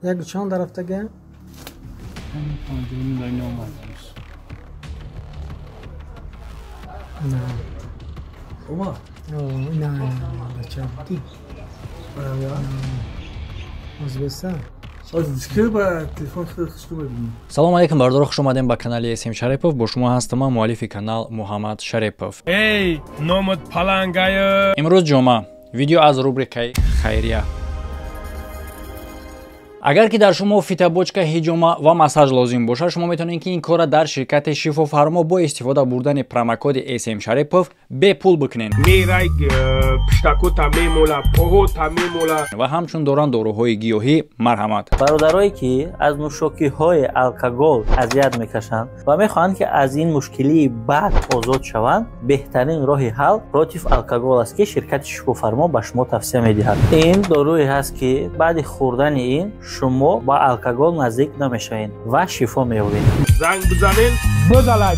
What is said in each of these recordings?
Як чанд рафтага? Не. Ома? Не, бача. Ӯзбекистон. Салом алейкум, бародаро, хуш омадем ба канали СМ Шарипов. Бо шумо ҳастам ман, муаллифи канал Муҳаммад Шарипов. Эй, номат палангая. Имрӯз ҷумъа, видео аз рубрикаи хайрия. Агар ки дар шумо фитобочка, ҳиҷома ва массаж лозим бошад, шумо метавонед, ки ин корра дар ширкати Шифофармо бо истифода бурдани промокоди СМ Шарипов бепул бикунед. Мерай пиштакота мемола, поҳота мемола. Ва ҳамчун доранд доруҳои гиёҳӣ, марҳамат. Бародарое, ки аз нӯшокиҳои алкогол азият мекашанд ва мехоҳанд, ки аз ин мушкилии бад озод шаванд, беҳтарин роҳи ҳал против алкогол аст, ки ширкати Шифофармо ба шумо тавсия медиҳад. Ин доруе ҳаст, ки баъди хӯрдани ин шумо ба алкогол наздик намешавед ва шифо меёбед. Занг бизанед, бизалай.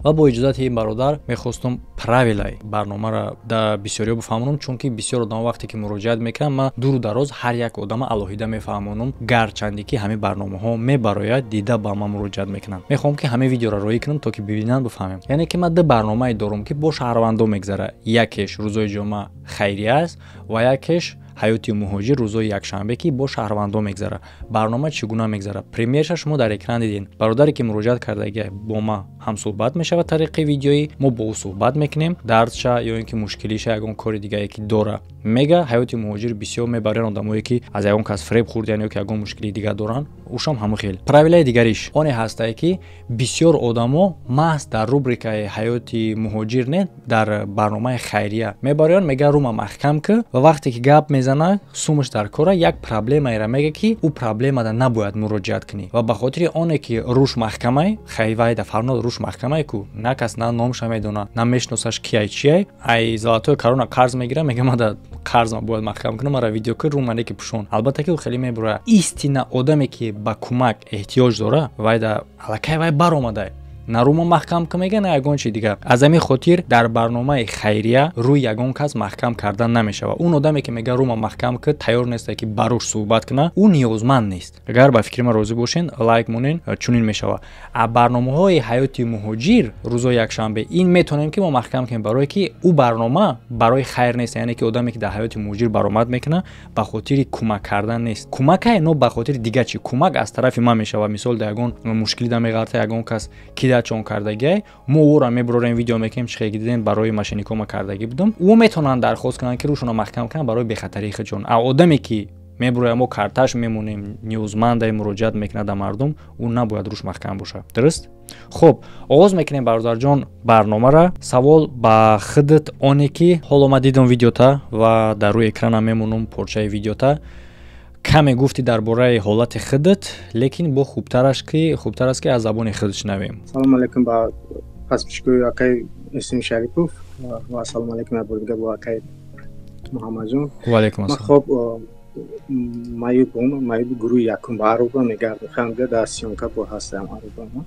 Ва бо иҷозати ин бародар мехостум правилаи барномаро да бисёриҳо бифаҳмонам, чунки бисёр одам вақте ки муроҷиат мекунам, ман дуру дароз ҳар як одама алоҳида мефаҳмонам. Гарчанде ки ҳамин барномаҳо мебарояд, дида ба ман муроҷиат мекунанд. Мехоҳам, ки ҳамин видеоро роӣ кунам, то ки бибинанд, бифаҳмем. Яъне ки ман ду барномае дорам, ки бо шаҳрвандо мегзара: якеш рӯзои ҷумъа хайрия аст ва якеш ҳаёти муҳоҷир рӯзои якшанбе, ки бо шаҳрвандо мегзара. Барнома чӣ гуна мегзара? Примерша шумо дар экран дидин. Бародаре, ки муроҷиат кардагӣ, бо ма ҳамсӯҳбат мешавад тариқи видеоӣ. Мо бо ӯ суҳбат мекунем, дардша ё ин ки мушкилиша, ягон кори дигае, ки дора, мега. Ҳаёти муҳоҷир бисёр мебарен одамое, ки аз ягон кас фиреб хӯрдиян ё ки ягон мушкилии дигар доранд, ушам ҳамон хел. Правилаи дигариш оне ҳастае, ки бисёр одамо маҳз дар рубрикаи ҳаёти муҳоҷир не, дар барномаи хайрия мебароянд, мега: «Рума маҳкам кӣ». Ва вақте ки гап мезана, сумаш дар кора, як проблемаеро мега, ки ӯ проблемада набояд муроҷиат кунӣ. Ва ба хотири оне ки руш маҳкамай, хайвайда фарнод руш маҳкамай ку, на кас на номша медона, на мешиносаш, кияй, чияй. Ай золотои корона қарз мегира, мега: «Мада қарзма бояд маҳкам кунам, мара видео ки румане ки пӯшон». Албатта, ки ӯ хеле мебурояд. Истина одаме, ки ба кӯмак эҳтиёҷ дора, вайда аллакай вай баромадай, на румо маҳкам ку мега, на ягон чи дигар. Аз ҳамин хотир дар барномаи хайрия рӯи ягон кас маҳкам кардан намешавад. Он одаме, ки мега: «Рума маҳкам ку», тайёр несте, ки ба руш суҳбат куна, ӯ ниёзманд нест. Агар ба фикри ман розӣ бошен, лайк монен. Чунин мешавад. А барномаҳои ҳаёти муҳоҷир рӯзои якшанбе ин метавонем, ки мо маҳкам кунем, барое ки ӯ барнома барои хайр нест. Яъне ки одаме, ки дар ҳаёти муҳоҷир баромад мекунад, ба хотири кӯмак кардан нест. Кӯмакае, но ба хотири дигар чи. Кӯмак аз тарафи ман мешавад. Мисол, дар ягон мушкилӣ да меғалта, ягон кас кидачон кардагиай, мо ӯро мебурорем, видео мекунем. Чӣ хел дидем, барои мошенникҳо ма кардагӣ будам. Ӯ метавонанд дархост кунанд, ки рӯшонро маҳкам кунанд барои бехатарии худшон. А одаме, ки мебурояд, мо карташ мемонем, ниёзмандай, муроҷиат мекунад да мардум, ӯ набояд рӯш маҳкам бошад. Дуруст? Хуб, оғоз мекунем, бародарҷон, барномара. Савол ба худат оне, ки ҳоло ман дидам видеота ва дар рӯи экранам мемонам порчаи видеота. Каме гуфтӣ дар бораи ҳолати худат, лекин бо хубтар аст, ки аз забони худ шунавем. Салому алейкум ба подписчикои акай Эсим Шарипов ва салому алейкум як бор дига бо акай Муҳаммадҷон. Ваалейкум ассалом. Хоб, маъюбом, маъюби гурӯҳи якум, ба ароба мегардам, хамда дар съёмка бо ҳастам аробама.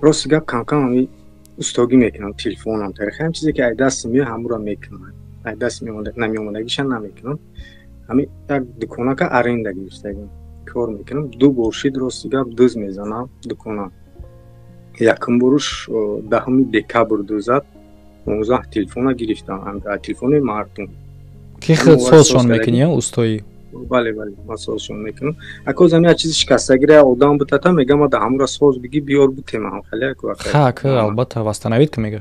Рости гап, камкам ҳами устогӣ мекунам, телефонам тариқи ҳам чизе, ки ай дасти меояд, ҳамуро мекунам, ай дасти намеомадагиша намекунам. Ҳами як дуконака аренда гирифтагим, кор мекунам. Ду бор шид, рости гап, дӯз мезанам дукона. Якум боруш 10 декабр дӯзад, 15 телефона гирифтам, телефони мардум. Ки худ созшон мекунӣ, устоӣ? Бале, ман созшон мекунам. Ако зами як чизи шикастагира одам бутата, мегам: «Ма да ҳамура соз биги, биёр, бутемам хеле». Ха, албатта, восстановить ку мега.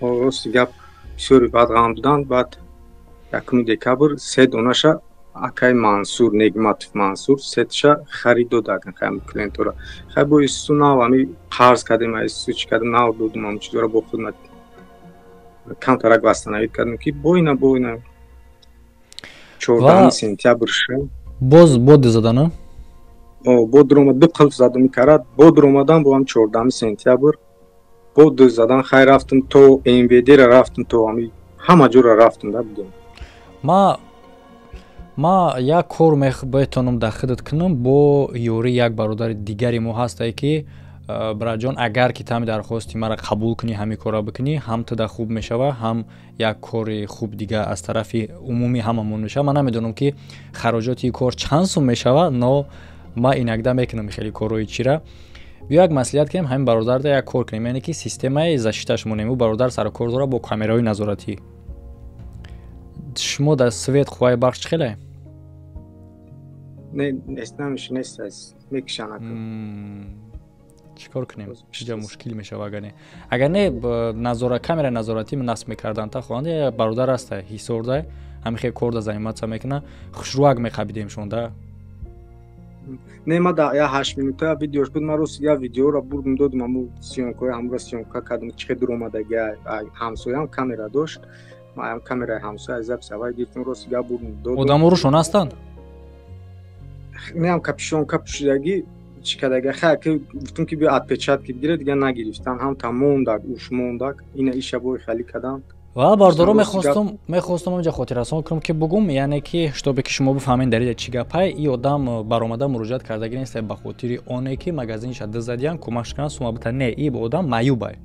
Рости гап, бисёри баъд ғам доданд. Баъд 1 декабр се донаша акай Мансур Негматов, Мансур, сетша харид дода клиентора. Хай, бо ису нав ами қарз кардем, ису чӣ кардем, нав додум ам чизора, бо худ камтарак восстановить кардем, ки бо ина 14 сентябр ша. Боз бод задана? Бо дуромад, ду қилф задум карад, бо дуромадан, бо ҳам 14 сентябр бо ду задан. Хай, рафтум то МВД-ра, рафтум то ами ҳама ҷора рафтум да будем. Ма як кор метавонам дар худат кунам бо ёрии як бародари дигари мо ҳастае, ки Браҷон, агар ки тами дархости мара қабул кунӣ, ҳами корро бикунӣ, ҳам туда хуб мешава, ҳам як кори хуб дига аз тарафи умумӣ ҳамамон мешава. Ман намедонам, ки хароҷоти кор чанд сум мешава, но ман инакда мекунам хеле корҳои чира. Биё як маслиҳат кунем, ҳамин бародарда як кор кунем, яъне ки системаи защиташ монем. Ӯ бародар сару кор дора бо камераҳои назоратӣ. Шумо дар свет, қувваи барқ чӣ хеле? Не, нест, намеша, нест, аз мекушанак. Чӣ кор кунем? Чиҷа мушкил мешава, агар не, агар не назора камера назоратӣ насб мекардан та хоҳанд. Бародар аста, ҳисорда, ҳамин хел корда заниматься мекуна, хушрӯак меқабидем шонда. Не, ма да я 8 минута видеош буд, ма рост я видеоро бурдум, додум, аму съёмкаҳои ҳамуро съёмка кардам, чӣ хел дуромадаги. Ҳамсоям камера дошт, ма камераи ҳамсоя запись аввал гирифтем, рост я бурдум, додум. Одамо рӯшон ҳастанд? Не, ам капюшонка пӯшидагӣ, чӣ кардага, хай ки гуфтум, ки биё отпечатки бигире, дига нагирифтан, ҳам та мондак, уш мондак, ина иша бой хали кардам. Ва бардоро, мехостум инҷа хотиррасон кунам, ки бугум, яъне ки шутобе ки шумо бифаҳмед дар инҷа чӣ гапай. И одам баромада муроҷиат кардаги нест ба хотири оне ки магазинша дизадиян, кӯмакш кунанд, сума бита. Не, и одам маъюбай,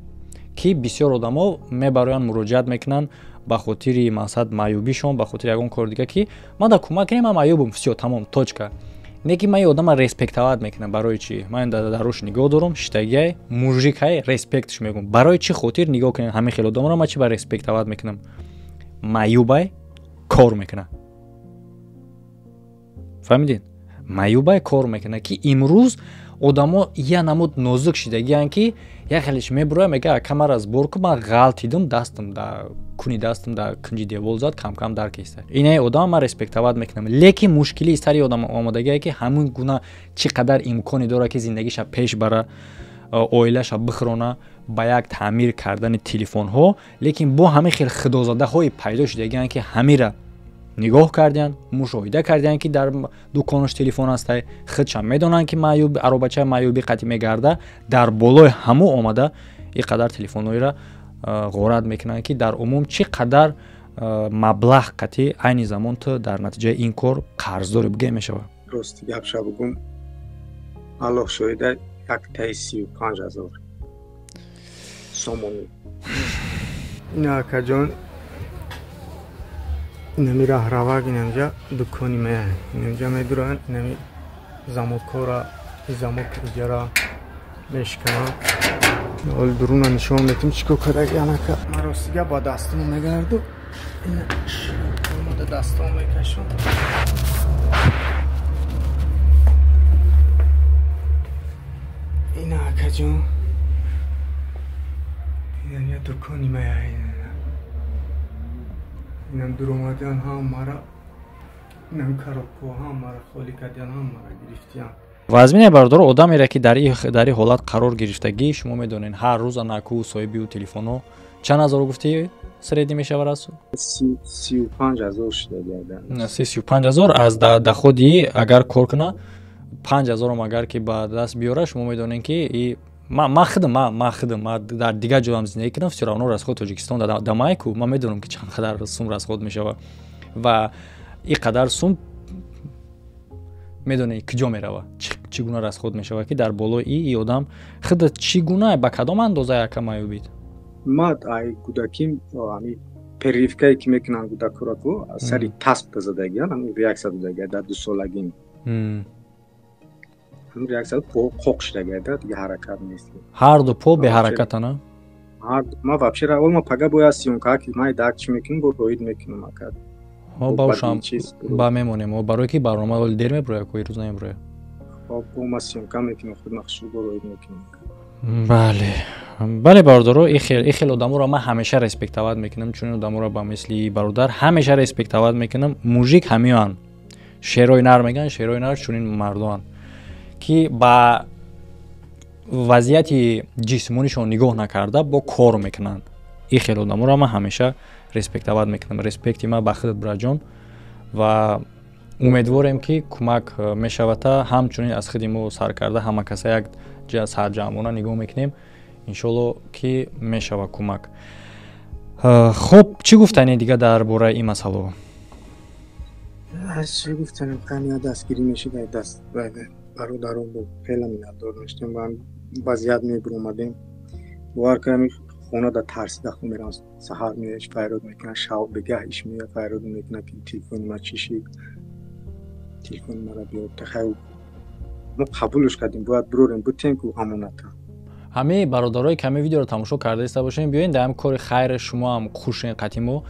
ки бисёр одамо мебароянд, муроҷиат мекунанд ба хотири мақсад маъюбишон, ба хотири ягон кори дига, ки ман да кӯмак кунем, ман маъюбам, всё, тамом, точка. Не ки ман и одама респектовать мекунам. Барои чӣ? Ман дар рӯш нигоҳ дорам, шитагиай, мужикай, респектш мекунам. Барои чӣ хотир? Нигоҳ кунем, ҳамин хел одамро ман чӣ ба респектовать мекунам? Маъюбай, кор мекунад, фаҳмидед? Маъюбай, кор мекунад, ки имрӯз одамо я намуд нозук шидагиянд, ки як хелеш мебуроя, мега: «Ака, мара сбор ку, ман ғалтидум, дастам да куни дастам да кунҷи девол зад, камкам дар киста». Инаи одама ман респектовать мекунам, лекин мушкилии сари одам омодагие, ки ҳамин гуна чӣ қадар имконе дорад, ки зиндагиша пеш бара, оилаша бихӯрона ба як таъмир кардани телефонҳо, лекин бо ҳамин хел худозадаҳое пайдо шудагиянд, ки ҳамира нигоҳ кардиянд, мушоҳида кардиянд, ки дар дуконаш телефон ҳастай, худшам медонанд, ки маъюб, аробачаи маъюбӣ қатӣ мегарда, дар болои ҳамӯ омада ин қадар телефонҳоеро ғорат мекунанд, ки дар умум чӣ қадар маблағ қатӣ айни замон ту дар натиҷаи ин кор қарздори бугем мешавад. Рости гапша бугум, Аллоҳ шоҳида, яктаи 35 000 сомонӣ. Ина, акаҷон, инами раҳравак, инамҷа дукони мая, инамҷа медуранд, инами замокора, замок иҷара мешикананд. Ҳоли дуруна нишон метим, чӣ кор кардаги анака. Ман ростига ба дастумо мегарду, ина омода дастом мекашам. Ина, акаҷон, инам дукони мая, инам дуромадиан, ҳамара инам коробко ҳамара холӣ кардиан, ҳамара гирифтиан. Вазмине, бародаро, одамере ки дар ин ҳолат қарор гирифтагӣ, шумо медонед, ҳар рӯз анаку соҳиби ӯ телефонҳо чанд ҳазор гуфтӣ средний мешава расу? 35 000 шуда. 35 000 аз доходи агар кор куна, 5000-ам агар ки ба даст биёра, шумо медонед, ки ма худам, ма худам, ма дар дигар ҷоам зиндагӣ кунам, всё равно расход Тоҷикистон дамайку, ман медонам, ки чанд қадар сум расход мешава ва ин қадар сум медонед куҷо мерава, чӣ гуна расход мешава, ки дар болои и одам худа чӣ гуна, ба кадом андоза яка маъюбид? Ма ай кӯдаким ами прививкае ки мекунанд кӯдакораку, сари тасб задагиан, ами реаксия додагия дар 2 солагим, ҳамин реаксия по қоқ шудагия, дига ҳаракат нест. Ҳар ду по беҳаракатана? Ма вообще ма пага бояд съёмка ки ман дак чӣ мекунем, бо роид мекунам, ака. Баушам ба мемонем, барое ки барнома ҳоли дер меброя ку, ирӯз намеброя. Бо ма съёмка мекунем, худ махшур бо роид мекунем. Бале, бародаро, и хел одаморо ман ҳамеша респектовать мекунам, чунин одаморо ба мисли бародар ҳамеша респектовать мекунам. Мужик ҳамиёан, шерои нар мегӯянд, шерои нар чунин мардоанд, ки ба вазъияти ҷисмонишон нигоҳ накарда бо кор мекунанд. И хел одаморо ман ҳамеша респектовать мекунам. Респекти ман ба худат, браҷон, ва умедворем, ки кӯмак мешавада. Ҳамчунин аз худи мо сар карда ҳама каса як сарҷамъона нигоҳ мекунем, иншоалло, ки мешава кӯмак. Хуб, чӣ гуфтани дига дар бораи ин масъало? Чӣ гуфтанем, қания дастгирӣ мешид даст бародарон, бо хеле миннатдор мешудем. вазъият мебиромадем. Бовар кунам, хона да тарсида хо мерам, саҳар меояш файрод мекунад, шав бегаҳ иш меояд файрод мекунад, ки телефони ма чӣ шид, телефони мара биёр. Хай, мо қабулш кардем, бояд бирорем бутем ку амоната. Ҳамаи бародарое ки ҳамин видеоро тамошо карда иста бошем, биёен дар ҳамин кори хайри шумо ҳам хушен қатимо.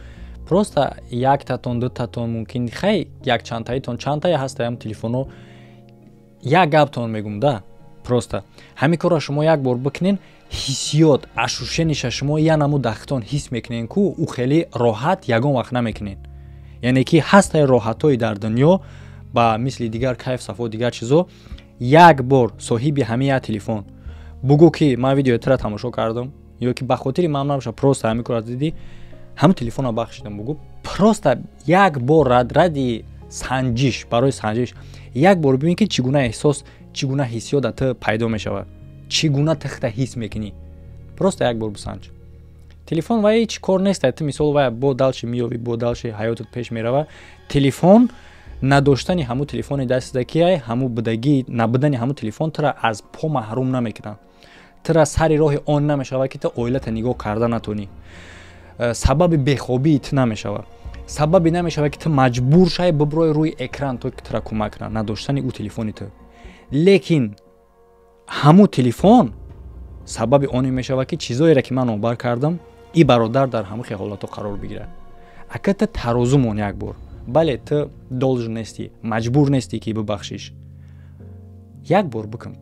Просто яктатон, дутатон, мумкин хай якчандтаитон, чандтае ҳаста ҳам телефоно. Як гаптон мегум да, просто ҳамин корро шумо як бор бикунен, ҳиссиёт ашушениша шумо я наму дахтон ҳис мекунен, ку ӯ хеле роҳат ягон вақт намекунен. Яъне ки ҳастаи роҳатҳои дар дунё ба мисли дигар кайф сафо, дигар чизо. Як бор соҳиби ҳамин як телефон бугӯ, ки ман видеои тура тамошо кардам, ё ки ба хотири ман набоша, просто ҳамин корро дидӣ, ҳамин телефонро бахшидам бугӯ. Просто як бор ради санҷиш, барои санҷиш як бор бибин, ки чӣ гуна эҳсос, чӣ гуна ҳиссиёт дар ту пайдо мешавад, чӣ гуна тихта ҳис мекунӣ. Просто як бор бисанҷ. Телефон вай ҳеҷ кор нест. Ту мисол вай бо далши меёвӣ, бо далши ҳаётат пеш мерава. Телефон надоштани ҳамун телефони дастида киай, ҳамун будагӣ набудани ҳамун телефон тура аз по маҳрум намекунад, тура сари роҳи он намешавад, ки ту оилата нигоҳ карда натонӣ, сабаби бехобии ту намешавад, сабаби намешавад, ки ту маҷбур шавӣ биброи рӯи экран, то ки тура кӯмак кунад надоштани ӯ телефони ту. Лекин ҳамун телефон сабаби оне мешавад, ки чизоере ки ман номбар кардам, и бародар дар ҳамун хел ҳолатҳо қарор бигирад. Ака, ту тарозу мон як бор. Бале, ту должен нестӣ, маҷбур нестӣ, ки бибахшиш. Як бор бикун,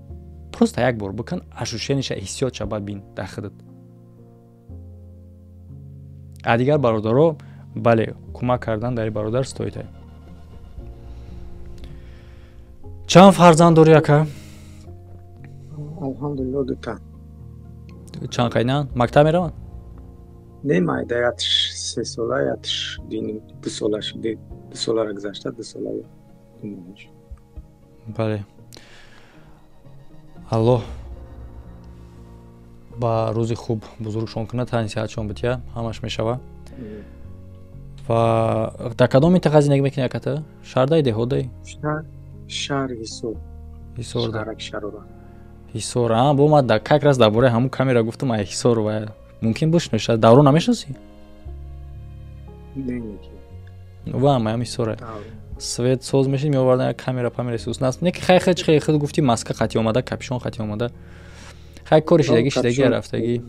просто як бор бикун, ощущениша, ҳиссиётша баъд бин дар худат. А дигар бародаро, бале, кӯмак кардан дар бародар стоит. Чанд фарзанд дорӣ, ака? Алҳамдулилло, дута. Чанд қайнан? Мактаб мераванд? Не, майда, ятш 3 сола, ятш 2 сола шуд, 2 солара гузашта, 2 сола. Бале, Аллоҳ ба рӯзи хуб бузургшон кунад, тани сиҳатшон бития, ҳамаш мешава. Ва дар кадом минтақа зиндагӣ мекунӣ, аката? Шаҳрдаи, деҳодаи? Шаҳри Ҳисор. Ҳисор, Ҳисор. А бо ма как раз дар бораи ҳамун камера гуфтам, ай Ҳисор ва мумкин бишношад. Давро намешиносӣ? Ва маям Ҳисора свет соз мешид, меовардан як камера памера сус нас. Не ки хай, хай, хай, худ гуфтӣ, маска қати омада, капюшон қати омада. Хай, кори шидаги, шидаги, рафтагӣ.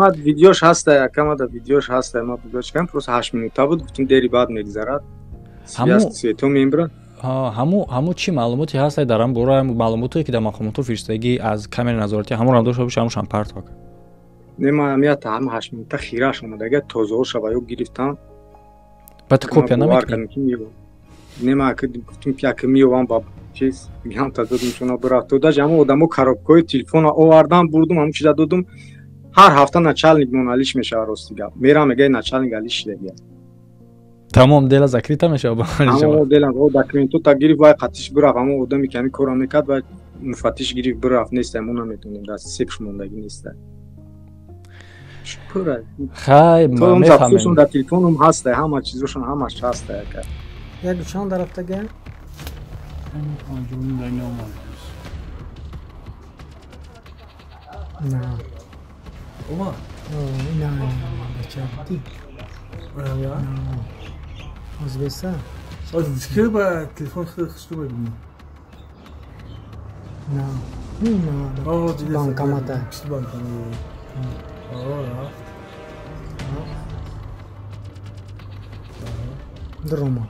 Ма видеош ҳаста, якамада видеош ҳаста, ма видеош кам, просто 8 минута буд, гуфтум дери баъд мегзарад, свето мембра. Ҳаму чӣ маълумоте ҳаста дар ҳам бора, маълумотое ки дар мақомотҳо фиристодагӣ аз камераи назоратӣ, ҳамонро дошта боши, ҳамушам партова. Не, ма ҳамията ҳам 8 минута хираш омадага, тозаоша ва ё гирифтам. Ба ту копия намекунӣ? Не, ма гуфтум, ки ака меёвам ба чиз ҳамта додум, чуна бирафт дода. Ҳамон одамо коробкаҳои телефона овардан, бурдум, ҳамон чиза додум. Ҳар ҳафта начальник мон алиш мешава, рости гап. Мерам, мега, начальник алиш шидагия. Тамом, дело закрыто мешава. Ҳамон дела документота гирифт, вай қатиш бирафт. Ҳамон одаме ки ҳамин корро мекард, вай муфаттиш гирифт бирафт, неста, мо намедонем, дар сепш мондагӣ неста. Хай, мефаҳмем. Дар телефонум ҳаста, ҳама чизошон, ҳамаш ҳаста, яка. Як чанд рафтага? На. Омад? На, бача, ди. Озбеса. Ки ба телефон худаш мебинӣ? На. На. Банкомата. Банкомат. Рафт. Друма.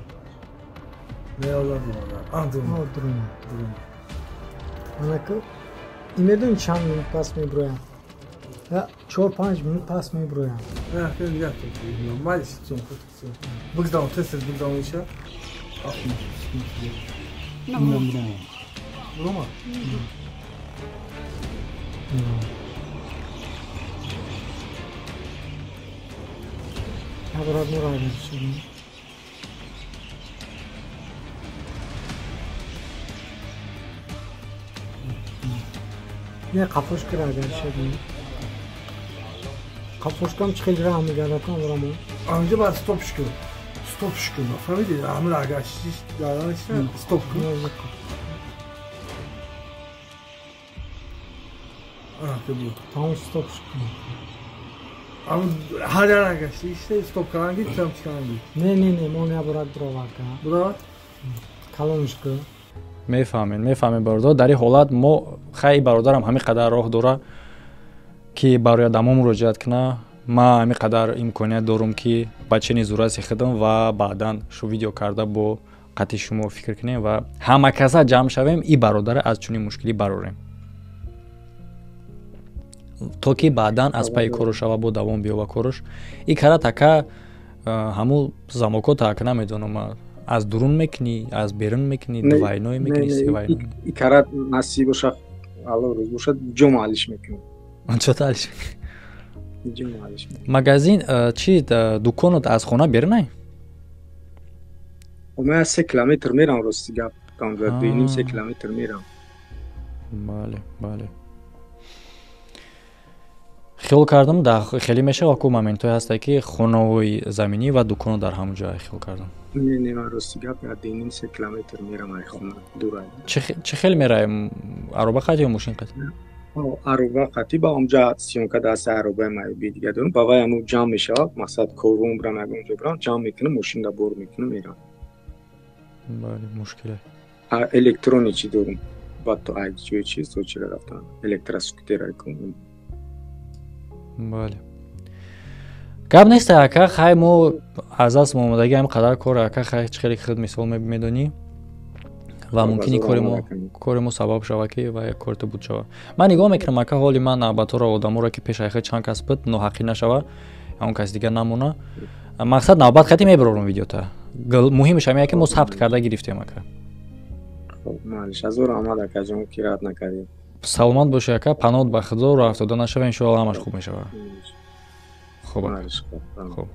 Не, ола друма. А, друма. Друма. Друма. Анака имедон чанд минут пас меброям. 4-5 минут пас меброям. Бигзам, тез тез бигзам иша. Брума. Обратно разницу. Не, қафошкара агар шуд. Қафошкам чӣ хел раҳ мегардад рамо. Анҷа баъд стопш кун. Стопш кун. Фаҳмидӣ? Ҳамин агар гарданаш стоп кун. Тамом, стоп кун. Ҳар як гашти стоп каранги там чӣ каранги? Не, не, не, мо набурад бироварка. Буравад? Калонш ку. Мефаҳмем, мефаҳмем, бародар. Дар ин ҳолат мо хай, бародарам ҳамин қадар роҳ дора, ки барои одамо муроҷиат куна. Ман ҳамин қадар имконият дорум, ки ба чени зураси худам ва баъдан шу видео карда бо қатъи шумо фикр кунем ва ҳама каса ҷамъ шавем, и бародара аз чунин мушкилӣ барорем, то ки баъдан аз пайи кору шава, бо давом биёва коруш. И кара така ҳамун замокота, ака, намедонам, аз дурун мекунӣ, аз берун мекунӣ, двойной мекунӣ, севайной? И кара насиб боша, Алло рӯз бошад, ҷо маалиш мекунам. Чо алиш? Магазин чи, дуконот аз хона берунай? Ман 3 километр мерам, рости гап, 2,5, 3 километр мерам. Бале, хиёл кардам, да, хеле мешава ку, моментҳое ҳаста, ки хонаҳои заминӣ ва дуконо дар ҳамон ҷо, хиёл кардам. Не, не, ман, рости гап, 2,5, 3 километр мерам ай хона, дура. Чӣ хел мерай, ароба қати ё мошин қати? Ароба қати. Ба онҷа съёмка даста аробаи майби дига дорам, ба вай ҳамун ҷамъ мешавад. Мақсад, корвон брам, ягон ҷо брам, ҷамъ мекунам, мошинда бор мекунам, мерам. Бале, мушкиле. Электрони чӣ дорум, баъд то ай ҷои чиз то чира рафтан, электроскутер. Бале, гап нест, ака. Хай, мо аз даст омодаги ҳам қадар кор, ака. Хай, чӣ хеле худ мисол медонӣ ва мумкини кори мо сабаб шава, ки ва як корто буд шава. Ман нигоҳ мекунам, ака, ҳоли ман навбатҳоро, одаморо, ки пешайхи чанд кас буд, ноҳаққӣ нашава, он каси дигар намона. Мақсад, навбат хати мебарорум видеота. Муҳимаш ҳамия, ки мо сабт карда гирифтем, ака. Акаҷон, ки рад накардем. Саломат бошӣ, ака. Паноҳ ба Худо, роҳ афтода нашава, иншоалло, ҳамаш хуб мешава. Хуб, хуб.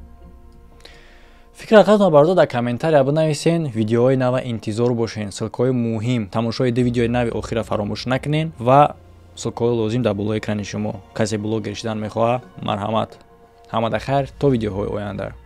Фикр ҳақиқатон, бародар, дар комментария бинависен. Видеоҳои нава интизор бошен, ссылкаҳои муҳим, тамошои ду видеои нави охира фаромӯш накунен ва ссылкаҳои лозим дар болои экрани шумо. Касе блогер шидан мехоҳад, марҳамат. Ҳамада хайр, то видеоҳои оянда.